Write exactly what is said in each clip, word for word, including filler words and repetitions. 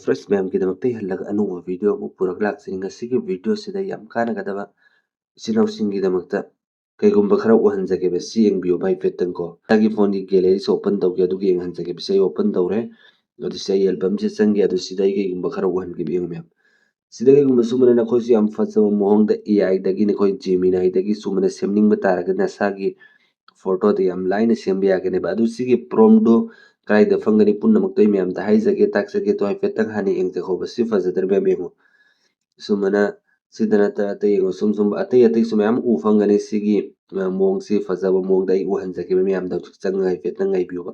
Fresh ꯃꯌꯥꯝꯒꯤꯗꯃꯛꯇ ꯑꯩ ꯍꯜꯂꯒ ꯑꯅꯧꯕ video ꯑꯃ ꯄꯨꯔꯒ ꯂꯥꯛꯆꯔꯤ꯫ ꯉꯁꯤꯒꯤ video ꯁꯤꯗ ꯌꯥꯝ ꯀꯥꯟꯅꯒꯗꯕ ꯏꯆꯤꯟ ꯏꯅꯥꯎꯁꯤꯡꯒꯤꯗꯃꯛꯇ ꯀꯩꯒꯨꯝꯕ ꯈꯔ ꯎꯍꯟꯖꯒꯦꯕ, ꯁꯤ ꯌꯦꯡꯕꯤꯌꯣꯕ ꯍꯥꯏꯐꯦꯠꯇꯪ ꯀꯣ꯫ ꯏꯁꯥꯒꯤ phone ꯒꯤ gallery ꯁꯦ open ꯇꯧꯒꯦ, ꯑꯗꯨꯒ ꯌꯦꯡꯍꯟꯖꯒꯦꯕ꯫ ꯁꯤ ꯑꯩ open ꯇꯧꯔꯦ꯫ ꯑꯗꯨ ꯁꯤ ꯑꯩ album ꯁꯦ ꯆꯪꯒꯦ꯫ ꯑꯗꯨ ꯁꯤꯗ ꯑꯩ ꯀꯩꯒꯨꯝꯕ ꯈꯔ ꯎꯍꯟꯒꯦꯕ, ꯌꯦꯡꯉꯨ ꯃꯌꯥꯝ꯫ ꯁꯤꯗ ꯀꯩꯒꯨꯝꯕ ꯁꯨꯃꯥꯏꯅ ꯅꯈꯣꯏꯁꯨ ꯌꯥꯝ ꯐꯖꯕ ꯃꯑꯣꯡꯗ A I ꯗꯒꯤ, ꯅꯈꯣꯏ Gemini ꯗꯒꯤ ꯁꯨꯃꯥꯏꯅ ꯁꯦꯝꯅꯤꯡꯕ ꯇꯥꯔꯒꯗꯤ ꯅꯁꯥꯒꯤ photo ꯗ ꯌꯥꯝ ꯂꯥꯏꯅ ꯁꯦꯝꯕ ꯌꯥꯒꯅꯦꯕ꯫ ꯑꯗꯨ ꯁꯤꯒꯤ prompt ꯗꯨ ꯀꯗꯥꯏꯗ ꯐꯪꯒꯅꯤ ꯄꯨꯝꯅꯃꯛꯇꯣ ꯑꯩ ꯃꯌꯥꯝꯗ ꯍꯥꯏꯖꯒꯦ, ꯇꯥꯛꯆꯒꯦ꯫ ꯑꯗꯣ ꯍꯥꯏꯐꯦꯠꯇꯪ ꯍꯥꯟꯅ ꯌꯦꯡꯖꯍꯧꯕ꯫ ꯁꯤ ꯐꯖꯗ꯭ꯔꯥ ꯃꯌꯥꯝ? ꯌꯦꯡꯉꯨ꯫ ꯁꯨꯃꯥꯏꯅ ꯁꯤꯗ ꯅꯠꯇ ꯑꯇꯩ ꯌꯦꯡꯉꯨ, ꯁꯨꯝ ꯁꯨꯝ ꯑꯇꯩ ꯑꯇꯩꯁꯨ ꯃꯌꯥꯝ ꯎ ꯐꯪꯒꯅꯤ꯫ ꯁꯤꯒꯤ, ꯑ, ꯃꯑꯣꯡꯁꯤ ꯐꯖꯕ ꯃꯑꯣꯡꯗ ꯑꯩ ꯎꯍꯟꯖꯒꯦꯕ ꯃꯌꯥꯝꯗ꯫ ꯍꯧꯖꯤꯛ ꯆꯪꯉꯒ ꯍꯥꯏꯐꯦꯠꯇꯪ ꯉꯥꯏꯕꯤꯌꯨꯕ꯫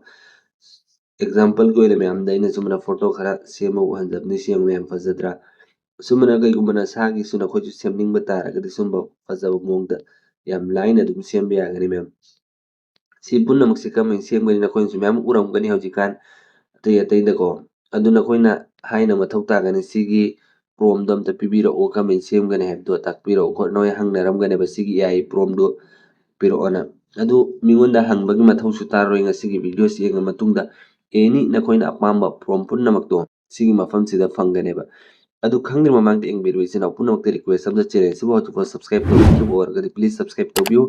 Example ꯒꯤ ꯑꯣꯏꯅ ꯃꯌꯥꯝꯗ ꯑꯩꯅ ꯁꯨꯃꯥꯏꯅ photo ꯈꯔ ꯁꯦꯝꯃ ꯎꯍꯟꯖꯕꯅꯤ꯫ ꯁꯤ ꯌꯦꯡꯉꯨ ꯃꯌꯥꯝ, ꯐꯖꯗ꯭ꯔꯥ? ꯁꯨꯃꯥꯏꯅ ꯀꯩꯒꯨꯝꯕ ꯅꯁꯥꯒꯤꯁꯨ ꯅꯈꯣꯏꯁꯨ ꯁꯦꯝꯅꯤꯡꯕ ꯇꯥꯔꯒꯗꯤ ꯁꯨꯝꯕ ꯐꯖꯕ ꯃꯑꯣꯡꯗ ꯌꯥꯝ ꯂꯥꯏꯅ ꯑꯗꯨꯝ ꯁꯦꯝꯕ ꯌꯥꯒꯅꯤ ꯃꯌꯥꯝ꯫ ꯁꯤ ꯄꯨꯝꯅꯃꯛꯁꯤ ꯀꯔꯝꯍꯥꯏꯅ ꯁꯦꯝꯒꯅꯤ? ꯅꯈꯣꯏꯅꯁꯨ ꯃꯌꯥꯝ ꯎꯔꯝꯒꯅꯤ ꯍꯧꯖꯤꯛꯀꯥꯟ ꯑꯇꯩ ꯑꯇꯩꯗꯀꯣ꯫ ꯑꯗꯨ ꯅꯈꯣꯏꯅ ꯍꯥꯏꯅ ꯃꯊꯧ ꯇꯥꯒꯅꯤ, ꯁꯤꯒꯤ prompt ꯗꯣ ꯑꯝꯇ ꯄꯤꯕꯤꯔꯛꯑꯣ, ꯀꯔꯝꯍꯥꯏꯅ ꯁꯦꯝꯒꯅꯤ ꯍꯥꯏꯕꯗꯣ ꯇꯥꯛꯄꯤꯔꯛꯑꯣ ꯈꯣꯠꯅꯣ ꯍꯥꯏꯅ ꯍꯪꯅꯔꯝꯒꯅꯦꯕ, ꯁꯤꯒꯤ A I prompt ꯗꯨ ꯄꯤꯔꯛꯑꯣꯅ꯫ ꯑꯗꯨ ꯃꯤꯉꯣꯟꯗ ꯍꯪꯕꯒꯤ ꯃꯊꯧꯁꯨ ꯇꯥꯔꯔꯣꯏ꯫ ꯉꯁꯤꯒꯤ video ꯁꯤ ꯌꯦꯡꯉ ꯃꯇꯨꯡꯗ any ꯅꯈꯣꯏꯅ ꯑꯄꯥꯝꯕ prompt ꯄꯨꯝꯅꯃꯛꯇꯣ ꯁꯤꯒꯤ ꯃꯐꯝꯁꯤꯗ ꯐꯪꯒꯅꯦꯕ꯫ ꯑꯗꯨ ꯈꯪꯗ꯭ꯔꯤꯉꯩ ꯃꯃꯥꯡꯗ ꯌꯦꯡꯕꯤꯔꯤꯕ ꯏꯆꯤꯟ ꯏꯅꯥꯎ ꯄꯨꯝꯅꯃꯛꯇ request ꯑꯃꯗ, channel ꯑꯁꯤꯕꯨ ꯍꯧꯖꯤꯛꯐꯥꯎ subscribe ꯇꯧꯕꯤꯗ꯭ꯔꯤꯕ ꯑꯣꯏꯔꯒꯗꯤ please subscribe ꯇꯧꯕꯤꯌꯨ꯫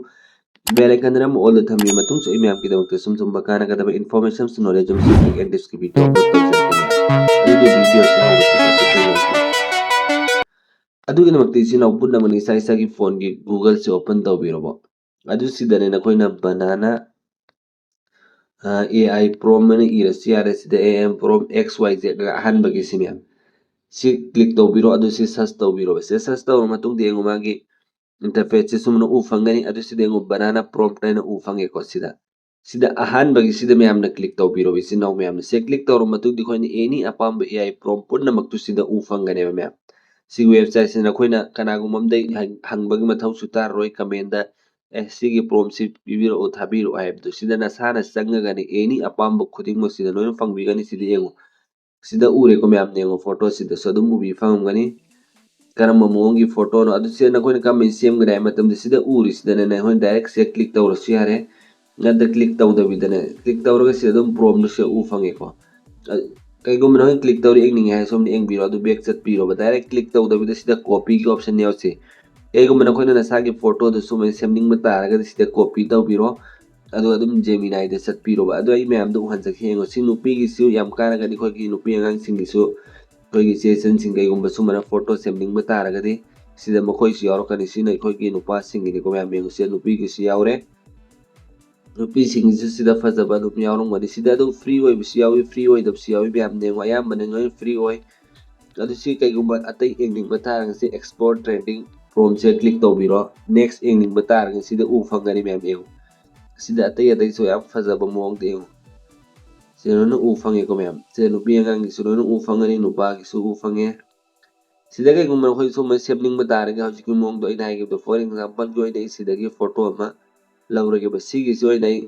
Bell icon ꯗꯅ ꯑꯃꯨꯛ all ꯗ ꯊꯝꯕꯤꯌꯨ꯫ ꯃꯇꯨꯡꯁꯨ ꯑꯩ ꯃꯌꯥꯝꯒꯤꯗꯃꯛꯇ ꯁꯨꯝ ꯁꯨꯝꯕ ꯀꯥꯟꯅꯒꯗꯕ information ꯑꯃꯁꯨꯡ knowledge ꯑꯃꯁꯨ ꯇꯦꯛ ꯑꯦꯟ ꯇꯤꯞꯁꯀꯤ video upload ꯇꯧꯖꯔꯛꯀꯅꯤ꯫ ꯑꯗꯨꯗꯤ video ꯁꯦ ꯍꯧꯔꯁꯤ꯫ ꯑꯗꯨꯒꯤꯗꯃꯛꯇ ꯏꯆꯤꯟ ꯏꯅꯥꯎ ꯄꯨꯝꯅꯃꯛꯅ ꯏꯁꯥ ꯏꯁꯥꯒꯤ phone ꯒꯤ Google ꯁꯦ open ꯇꯧꯕꯤꯔꯕ? ꯑꯗꯨ ꯁꯤꯗꯅꯦ ꯅꯈꯣꯏꯅ banana, ꯑ, A I prompt ꯑꯅ ꯏꯔꯁꯨ ꯌꯥꯔꯦ꯫ ꯁꯤꯗ A I prompt X Y Z ꯑꯅ ꯑꯍꯥꯟꯕꯒꯤ ꯁꯤ ꯃꯌꯥꯝ꯫ ꯁꯤ click ꯇꯧꯕꯤꯔꯣ, ꯑꯗꯨ ꯁꯤ search ꯇꯧꯕꯤꯔꯣ꯫ ꯁꯤ search ꯇꯧꯔ ꯃꯇꯨꯡꯗ ꯌꯦꯡꯉꯨ, ꯃꯥꯒꯤ interface ꯁꯤ ꯁꯨꯝꯅ ꯎ ꯐꯪꯒꯅꯤ꯫ ꯑꯗꯨ ꯁꯤꯗ ꯌꯦꯡꯉꯨ, banana prompt ꯍꯥꯏꯅ ꯎ ꯐꯪꯉꯦꯀꯣ꯫ ꯁꯤꯗ, ꯁꯤꯗ ꯑꯍꯥꯟꯕꯒꯤ ꯁꯤꯗ ꯃꯌꯥꯝꯅ click ꯇꯧꯕꯤꯔꯣ, ꯏꯆꯤꯟ ꯏꯅꯥꯎ ꯃꯌꯥꯝꯅ꯫ ꯁꯤ click ꯇꯧꯔ ꯃꯇꯨꯡꯗ ꯑꯩꯈꯣꯏꯅ any ꯑꯄꯥꯝꯕ A I prompt ꯄꯨꯝꯅꯃꯛꯇꯨ ꯁꯤꯗ ꯎ ꯐꯪꯒꯅꯦꯕ ꯃꯌꯥꯝ꯫ ꯁꯤꯒꯤ website ꯁꯤꯗ ꯅꯈꯣꯏꯅ ꯀꯅꯥꯒꯨꯝꯕ ꯑꯃꯗ ꯍꯪ-, ꯍꯪꯕꯒꯤ ꯃꯊꯧꯁꯨ ꯇꯥꯔꯔꯣꯏ comment ꯗ, "ꯑꯦ, ꯁꯤꯒꯤ prompt ꯁꯤ ꯄꯤꯕꯤꯔꯛꯑꯣ, ꯊꯥꯕꯤꯔꯛꯑꯣ" ꯍꯥꯏꯕꯗꯨ꯫ ꯁꯤꯗ ꯅꯁꯥꯅ ꯆꯪꯉꯒꯅꯤ any ꯑꯄꯥꯝꯕ ꯈꯨꯗꯤꯡꯃꯛ ꯁꯤꯗ ꯂꯣꯏꯅ ꯐꯪꯕꯤꯒꯅꯤ꯫ ꯁꯤꯗ ꯌꯦꯡꯉꯨ, ꯁꯤꯗ ꯎꯔꯦꯀꯣ ꯃꯌꯥꯝ, ꯌꯦꯡꯉꯣ, photo ꯁꯤꯗꯁꯨ ꯑꯗꯨꯝ ꯎꯕꯤ ꯐꯪꯉꯝꯒꯅꯤ꯫ ꯀꯔꯝꯕ ꯃꯑꯣꯡꯒꯤ photo ꯅꯣ? ꯑꯗꯨ ꯁꯤ ꯅꯈꯣꯏꯅ ꯀꯔꯝꯍꯥꯏꯅ ꯁꯦꯝꯒꯅꯤ ꯍꯥꯏꯕ ꯃꯇꯝꯗ ꯁꯤꯗ ꯎꯔꯤꯁꯤꯗꯅꯦ ꯅꯈꯣꯏꯅ direct ꯁꯤꯗ click ꯇꯧꯔꯁꯨ ꯌꯥꯔꯦ꯫ ꯅꯠꯇ click ꯇꯧꯗꯕꯤꯗꯅꯦ, click ꯇꯧꯔꯒ ꯁꯤꯗ ꯑꯗꯨꯝ prompt ꯁꯦ ꯎ ꯐꯪꯉꯦꯀꯣ꯫ ꯑ-, ꯀꯩꯒꯨꯝꯕ ꯅꯈꯣꯏꯅ click ꯇꯧꯔ ꯌꯦꯡꯅꯤꯡꯉꯦ ꯍꯥꯏꯔꯁꯨ ꯑꯃꯨꯛ ꯌꯦꯡꯕꯤꯔꯣ꯫ ꯑꯗꯨ back ꯆꯠꯄꯤꯔꯣꯕ꯫ Direct click ꯇꯧꯗꯕꯤꯗ ꯁꯤꯗ copy ꯒꯤ option ꯌꯥꯎꯁꯤ꯫ ꯀꯩꯒꯨꯝꯕ ꯅꯈꯣꯏꯅ ꯅꯁꯥꯒꯤ photo ꯗꯨ ꯁꯨꯃꯥꯏꯅ ꯁꯦꯝꯅꯤꯡꯕ ꯇꯥꯔꯒꯗꯤ ꯁꯤꯗ copy ꯇꯧꯕꯤꯔꯣ꯫ ꯑꯗꯨꯒ ꯑꯗꯨꯝ Gemini ꯗ ꯆꯠꯄꯤꯔꯣꯕ꯫ ꯑꯗꯨ ꯑꯩ ꯃꯌꯥꯝꯗꯣ ꯎꯍꯟꯖꯒꯦ, ꯌꯦꯡꯉꯣ꯫ ꯁꯤ ꯅꯨꯄꯤꯒꯤꯁꯨ ꯌꯥꯝ ꯀꯥꯟꯅꯒꯅꯤ, ꯑꯩꯈꯣꯏꯒꯤ ꯅꯨꯄꯤ ꯑꯉꯥꯡꯁꯤꯡꯒꯤꯁꯨ, ꯑꯩꯈꯣꯏꯒꯤ ꯏꯆꯦ ꯏꯆꯟꯁꯤꯡ ꯀꯩꯒꯨꯝꯕ ꯁꯨꯃꯥꯏꯅ photo ꯁꯦꯝꯅꯤꯡꯕ ꯇꯥꯔꯒꯗꯤ ꯁꯤꯗ ꯃꯈꯣꯏꯁꯨ ꯌꯥꯎꯔꯛꯀꯅꯤ꯫ ꯁꯤꯅ ꯑꯩꯈꯣꯏꯒꯤ ꯅꯨꯄꯥꯁꯤꯡꯒꯤꯅꯤꯀꯣ ꯃꯌꯥꯝ, ꯌꯦꯡꯉꯨ꯫ ꯁꯤꯗ ꯅꯨꯄꯤꯒꯤꯁꯨ ꯌꯥꯎꯔꯦ꯫ ꯅꯨꯄꯤꯁꯤꯡꯒꯤꯁꯨ ꯁꯤꯗ ꯐꯖꯕ ꯑꯗꯨꯝ ꯌꯥꯎꯔꯝꯒꯅꯤ꯫ ꯁꯤꯗ ꯑꯗꯨꯝ free ꯑꯣꯏꯕꯁꯨ ꯌꯥꯎꯏ, free ꯑꯣꯏꯗꯕꯁꯨ ꯌꯥꯎꯏ ꯃꯌꯥꯝ, ꯌꯦꯡꯉꯣ꯫ ꯑꯌꯥꯝꯕꯅ ꯂꯣꯏ free ꯑꯣꯏ꯫ ꯑꯗꯨ ꯁꯤ ꯀꯩꯒꯨꯝꯕ ꯑꯇꯩ ꯌꯦꯡꯅꯤꯡꯕ ꯇꯥꯔꯒꯗꯤ explore trending prompt ꯁꯦ click ꯇꯧꯕꯤꯔꯣ꯫ Next ꯌꯦꯡꯅꯤꯡꯕ ꯇꯥꯔꯒꯗꯤ ꯁꯤꯗ ꯎ ꯐꯪꯒꯅꯤ ꯃꯌꯥꯝ, ꯌꯦꯡꯉꯨ꯫ ꯁꯤꯗ ꯑꯇꯩ ꯑꯇꯩꯁꯨ ꯌꯥꯝ ꯐꯖꯕ ꯃꯑꯣꯡꯗ ꯌꯦꯡꯉꯨ꯫ ꯁꯤꯗ ꯂꯣꯏꯅ ꯎ ꯐꯪꯉꯦꯀꯣ ꯃꯌꯥꯝ꯫ ꯁꯤꯗ ꯅꯨꯄꯤ ꯑꯉꯥꯡꯒꯤꯁꯨ ꯂꯣꯏꯅ ꯎ ꯐꯪꯒꯅꯤ, ꯅꯨꯄꯥꯒꯤꯁꯨ ꯎ ꯐꯪꯉꯦ꯫ ꯁꯤꯗ ꯀꯩꯒꯨꯝꯕ ꯅꯈꯣꯏ ꯁꯨꯝꯕ ꯁꯦꯝꯅꯤꯡꯕ ꯇꯥꯔꯒꯗꯤ ꯍꯧꯖꯤꯛꯀꯤ ꯃꯑꯣꯡꯗ ꯑꯩꯅ ꯍꯥꯏꯈꯤꯕꯗꯣ, for example ꯒꯤ ꯑꯣꯏꯅ ꯑꯩ ꯁꯤꯗꯒꯤ photo ꯑꯃ ꯂꯧꯔꯒꯦꯕ꯫ ꯁꯤꯒꯤꯁꯤ ꯑꯣꯏꯅ ꯑꯩ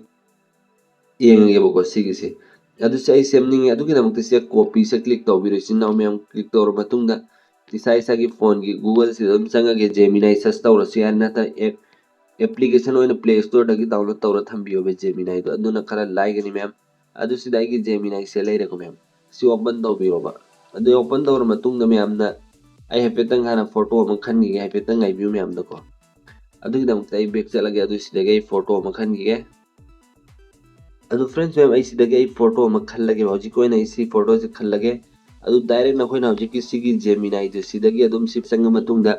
ꯌꯦꯡꯉꯒꯦꯕꯀꯣ꯫ ꯁꯤꯒꯤꯁꯤ, ꯑꯗꯨꯁꯨ ꯑꯩ ꯁꯦꯝꯅꯤꯡꯉꯦ꯫ ꯑꯗꯨꯒꯤꯗꯃꯛꯇ ꯁꯤꯗ copy ꯁꯦ click ꯇꯧꯕꯤꯔꯣ, ꯏꯆꯤꯟ ꯏꯅꯥꯎ ꯃꯌꯥꯝ꯫ Click ꯇꯧꯔꯕ ꯃꯇꯨꯡꯗ ꯏꯁꯥ ꯏꯁꯥꯒꯤ phone ꯒꯤ Google ꯁꯤꯗ ꯑꯗꯨꯝ ꯆꯪꯉꯒꯦ, Gemini search ꯇꯧꯔꯁꯨ ꯌꯥꯔꯦ, ꯅꯠꯇ꯭ꯔꯒ app application ꯑꯣꯏꯅ Play Store ꯗꯒꯤ download ꯇꯧꯔ ꯊꯝꯕꯤꯌꯣꯕ Gemini ꯗꯣ, ꯑꯗꯨꯅ ꯈꯔ ꯂꯥꯏꯒꯅꯤ ꯃꯌꯥꯝ꯫ ꯑꯗꯨ ꯁꯤꯗ ꯑꯩꯒꯤ Gemini ꯁꯦ ꯂꯩꯔꯦꯀꯣ ꯃꯌꯥꯝ꯫ ꯁꯤ open ꯇꯧꯕꯤꯔꯣꯕ꯫ ꯑꯗꯨ open ꯇꯧꯔ ꯃꯇꯨꯡꯗ ꯃꯌꯥꯝꯅ ꯑꯩ ꯍꯥꯏꯐꯦꯠꯇꯪ ꯍꯥꯟꯅ photo ꯑꯃ ꯈꯟꯈꯤꯒꯦ, ꯍꯥꯏꯐꯦꯠꯇꯪ ꯉꯥꯏꯕꯤꯌꯨ ꯃꯌꯥꯝꯗꯀꯣ꯫ ꯑꯗꯨꯒꯤꯗꯃꯛꯇ ꯑꯩ back ꯆꯠꯂꯒꯦ, ꯑꯗꯨ ꯁꯤꯗꯒꯤ ꯑꯩ photo ꯑꯃ ꯈꯟꯈꯤꯒꯦ꯫ ꯑꯗꯨ friends ꯃꯌꯥꯝ, ꯑꯩ ꯁꯤꯗꯒꯤ ꯑꯩ photo ꯑꯃ ꯈꯜꯂꯒꯦꯕ꯫ ꯍꯧꯖꯤꯛꯀꯤ ꯑꯣꯏꯅ ꯑꯩ ꯁꯤ photo ꯁꯦ ꯈꯜꯂꯒꯦ꯫ ꯑꯗꯨ direct ꯅꯈꯣꯏꯅ ꯍꯧꯖꯤꯛꯀꯤ ꯁꯤꯒꯤ Gemini ꯗꯨ ꯁꯤꯗꯒꯤ ꯑꯗꯨꯝ ꯁꯤ ꯆꯪꯉ ꯃꯇꯨꯡꯗ,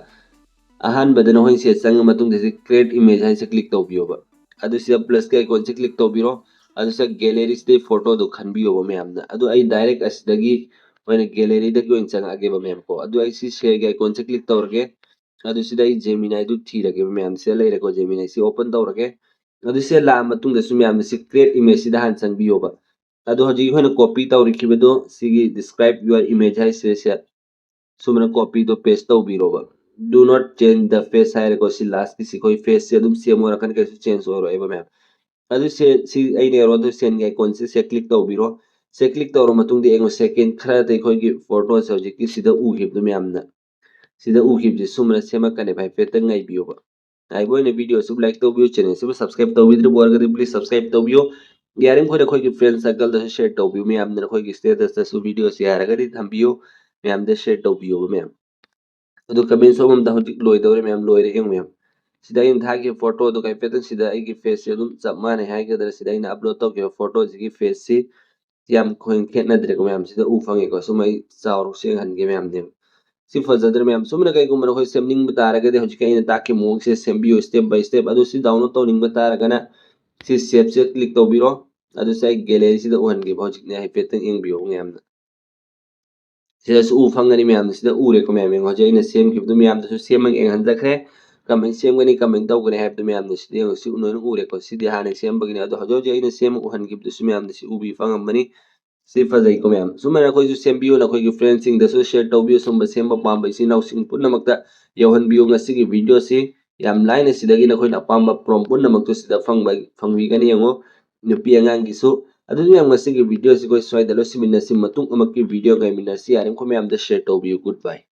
ꯑꯍꯥꯟꯕꯗ ꯅꯈꯣꯏꯅ ꯁꯤꯗ ꯆꯪꯉ ꯃꯇꯨꯡꯗ ꯁꯤ create image ꯍꯥꯏꯁꯦ click ꯇꯧꯕꯤꯌꯣꯕ꯫ ꯑꯗꯨ ꯁꯤꯗ plus ꯀꯤ icon ꯁꯦ click ꯇꯧꯕꯤꯔꯣ꯫ ꯑꯗꯨ ꯁꯤꯗ gallery ꯁꯤꯗꯩ photo ꯗꯨ ꯈꯟꯕꯤꯌꯣꯕ ꯃꯌꯥꯝꯅ꯫ ꯑꯗꯨ ꯑꯩ direct ꯑꯁꯤꯗꯒꯤ ꯑꯣꯏꯅ gallery ꯗꯒꯤ ꯑꯣꯏꯅ ꯆꯪꯉꯛꯑꯒꯦꯕ ꯃꯌꯥꯝ ꯀꯣ꯫ ꯑꯗꯨ ꯑꯩ ꯁꯤ share ꯒꯤ icon ꯁꯦ click ꯇꯧꯔꯒꯦ꯫ ꯑꯗꯨ ꯁꯤꯗ ꯑꯩ Gemini ꯗꯨ ꯊꯤꯔꯒꯦꯕ ꯃꯌꯥꯝ꯫ ꯁꯤꯗ ꯂꯩꯔꯦꯀꯣ, Gemini ꯁꯤ open ꯇꯧꯔꯒꯦ꯫ ꯑꯗꯨ ꯁꯤꯗ ꯂꯥꯛꯑ ꯃꯇꯨꯡꯗꯁꯨ ꯃꯌꯥꯝꯅ ꯁꯤ create image ꯁꯤꯗ ꯍꯥꯟꯅ ꯆꯪꯕꯤꯌꯣꯕ꯫ ꯑꯗꯣ ꯍꯧꯖꯤꯛ ꯑꯩꯈꯣꯏꯅ copy ꯇꯧꯔꯤꯈꯤꯕꯗꯣ, ꯁꯤꯒꯤ describe your image ꯍꯥꯏꯁꯦ, ꯁꯦ ꯁꯨꯃꯥꯏꯅ copy ꯗꯣ paste ꯇꯧꯕꯤꯔꯣꯕ꯫ Do not change the face ꯍꯥꯏꯔꯦꯀꯣ, ꯁꯤ last ꯀꯤꯁꯤ ꯑꯩꯈꯣꯏ face ꯁꯦ ꯑꯗꯨꯝ same ꯑꯣꯏꯔꯛꯀꯅꯤ, ꯀꯩꯁꯨ change ꯑꯣꯏꯔꯣꯏꯕ ꯃꯌꯥꯝ꯫ ꯑꯗꯨ ꯁꯦ, ꯁꯤ ꯑꯩꯅ arrow ꯗꯨ ꯁꯦꯟꯒꯤ icon ꯁꯦ, ꯁꯦ click ꯇꯧꯕꯤꯔꯣ꯫ ꯁꯦ click ꯇꯧꯔ ꯃꯇꯨꯡꯗ ꯌꯦꯡꯉꯣ, second ꯈꯔꯗ ꯑꯩꯈꯣꯏꯒꯤ photo ꯁꯦ ꯍꯧꯖꯤꯛꯀꯤ ꯁꯤꯗ ꯎꯈꯤꯕꯗꯣ ꯃꯌꯥꯝꯅ, ꯁꯤꯗ ꯎꯈꯤꯕꯁꯦ ꯁꯨꯃꯥꯏꯅ ꯁꯦꯝꯃꯛꯀꯅꯦꯕ, ꯍꯥꯏꯐꯦꯠꯇꯪ ꯉꯥꯏꯕꯤꯌꯣꯕ꯫ ꯉꯥꯏꯕ ꯑꯣꯏꯅ video ꯁꯤꯕꯨ like ꯇꯧꯕꯤꯌꯨ, channel ꯁꯤꯕꯨ subscribe ꯇꯧꯕꯤꯗ꯭ꯔꯤꯕ ꯑꯣꯏꯔꯒꯗꯤ please subscribe ꯇꯧꯕꯤꯌꯨ꯫ ꯌꯥꯔꯤꯃꯈꯣꯏ ꯅꯈꯣꯏꯒꯤ friend circle ꯗꯁꯨ share ꯇꯧꯕꯤꯌꯨ꯫ ꯃꯌꯥꯝꯅ ꯅꯈꯣꯏꯒꯤ status ꯇꯁꯨ video ꯁꯤ ꯌꯥꯔꯒꯗꯤ ꯊꯝꯕꯤꯌꯨ꯫ ꯃꯌꯥꯝꯗ share ꯇꯧꯕꯤꯌꯣꯕ ꯃꯌꯥꯝ꯫ ꯑꯗꯨ comment section ꯑꯃꯗ ꯍꯧꯖꯤꯛ ꯂꯣꯏꯗꯧꯔꯦ ꯃꯌꯥꯝ, ꯂꯣꯏꯔꯦ ꯌꯦꯡꯉꯨ ꯃꯌꯥꯝ꯫ ꯁꯤꯗ ꯑꯩꯅ ꯊꯥꯈꯤꯕ photo ꯗꯨꯒ ꯍꯥꯏꯐꯦꯠꯇꯪ ꯁꯤꯗ ꯑꯩꯒꯤ face ꯁꯦ ꯑꯗꯨꯝ ꯆꯞ ꯃꯥꯟꯅꯩ ꯍꯥꯏꯒꯗ꯭ꯔꯥ, ꯁꯤꯗ ꯑꯩꯅ upload ꯇꯧꯈꯤꯕ photo ꯁꯤꯒꯤ face ꯁꯤ ꯌꯥꯝ ꯈꯣꯏ-, ꯈꯦꯠꯅꯗ꯭ꯔꯦꯀꯣ ꯃꯌꯥꯝ꯫ ꯁꯤꯗ ꯎ ꯐꯪꯉꯦꯀꯣ, ꯁꯨꯝ ꯑꯩ ꯆꯥꯎꯔꯛꯁꯨ ꯌꯦꯡꯍꯟꯒꯦ ꯃꯌꯥꯝꯅꯦꯕ꯫ ꯁꯤ ꯐꯖꯗ꯭ꯔꯦ ꯃꯌꯥꯝ꯫ ꯁꯨꯝꯅ ꯀꯩꯒꯨꯝꯕ ꯅꯈꯣꯏ ꯁꯦꯝꯅꯤꯡꯕ ꯇꯥꯔꯒꯗꯤ ꯍꯧꯖꯤꯛꯀꯤ ꯑꯩꯅ ꯇꯥꯛꯈꯤꯕ ꯃꯑꯣꯡꯁꯦ ꯁꯦꯝꯕꯤꯌꯨ step by step꯫ ꯑꯗꯨ ꯁꯤ download ꯇꯧꯅꯤꯡꯕ ꯇꯥꯔꯒꯅ ꯁꯤ save ꯁꯦ click ꯇꯧꯕꯤꯔꯣ꯫ ꯑꯗꯨ ꯁꯤ ꯑꯩ gallery ꯁꯤꯗ ꯎꯍꯟꯒꯦꯕ ꯍꯧꯖꯤꯛꯅꯦ, ꯍꯥꯏꯐꯦꯠꯇꯪ ꯌꯦꯡꯕꯤꯌꯣ ꯃꯌꯥꯝꯅ꯫ ꯁꯤꯗꯁꯨ ꯎ ꯐꯪꯒꯅꯤ ꯃꯌꯥꯝꯅ, ꯁꯤꯗ ꯎꯔꯦꯀꯣ ꯃꯌꯥꯝ꯫ ꯌꯦꯡꯉꯣ, ꯍꯧꯖꯤꯛ ꯑꯩꯅ ꯁꯦꯝꯈꯤꯕꯗꯨ ꯃꯌꯥꯝꯗꯁꯨ ꯁꯦꯝꯃꯒ ꯌꯦꯡꯍꯟꯖꯈ꯭ꯔꯦ꯫ ꯀꯃꯥꯏꯅ ꯁꯦꯝꯒꯅꯤ, ꯀꯃꯥꯏꯅ ꯇꯧꯒꯅꯤ ꯍꯥꯏꯕꯗꯨ ꯃꯌꯥꯝꯅ ꯁꯤꯗ ꯌꯦꯡꯉꯣ, ꯁꯤ ꯂꯣꯏꯅ ꯎꯔꯦꯀꯣ꯫ ꯁꯤꯗꯤ ꯍꯥꯟꯅ ꯁꯦꯝꯕꯒꯤꯅꯤ, ꯑꯗꯣ ꯍꯧꯖꯤꯛ ꯍꯧꯖꯤꯛ ꯑꯩꯅ ꯁꯦꯝꯃ ꯎꯍꯟꯈꯤꯕꯗꯨꯁꯨ ꯃꯌꯥꯝꯅ ꯁꯤ ꯎꯕꯤ ꯐꯪꯉꯝꯃꯅꯤ꯫ ꯁꯤ ꯐꯖꯩꯀꯣ ꯃꯌꯥꯝ꯫ ꯁꯨꯃꯥꯏꯅ ꯑꯩꯈꯣꯏꯁꯨ ꯁꯦꯝꯕꯤꯌꯨ ꯅꯈꯣꯏꯒꯤ friend ꯁꯤꯡꯗꯁꯨ share ꯇꯧꯕꯤꯌꯨ꯫ ꯁꯨꯝꯕ ꯁꯦꯝꯕ ꯄꯥꯝꯕ ꯏꯆꯤꯟ ꯏꯅꯥꯎꯁꯤꯡ ꯄꯨꯝꯅꯃꯛꯇ ꯌꯧꯍꯟꯕꯤꯌꯨ꯫ ꯉꯁꯤꯒꯤ video ꯁꯤ ꯌꯥꯝ ꯂꯥꯏꯅ ꯁꯤꯗꯒꯤ ꯅꯈꯣꯏꯅ ꯑꯄꯥꯝꯕ prompt ꯄꯨꯝꯅꯃꯛꯇꯨ ꯁꯤꯗ ꯐꯪꯕ, ꯐꯪꯕꯤꯒꯅꯤ ꯌꯦꯡꯉꯣ꯫ ꯅꯨꯄꯤ ꯑꯉꯥꯡꯒꯤꯁꯨ꯫ ꯑꯗꯨꯗꯤ ꯃꯌꯥꯝ ꯉꯁꯤꯒꯤ video ꯁꯤ ꯑꯩꯈꯣꯏ ꯁ꯭ꯋꯥꯏꯗ ꯂꯣꯏꯁꯤꯟꯃꯤꯟꯅꯁꯤ꯫ ꯃꯇꯨꯡ ꯑꯃꯛꯀꯤ video ꯉꯥꯏꯃꯤꯟꯅꯁꯤ꯫ ꯌꯥꯔꯤꯃꯈꯩ ꯃꯌꯥꯝꯗ share ꯇꯧꯕꯤꯌꯨ꯫ Good bye꯫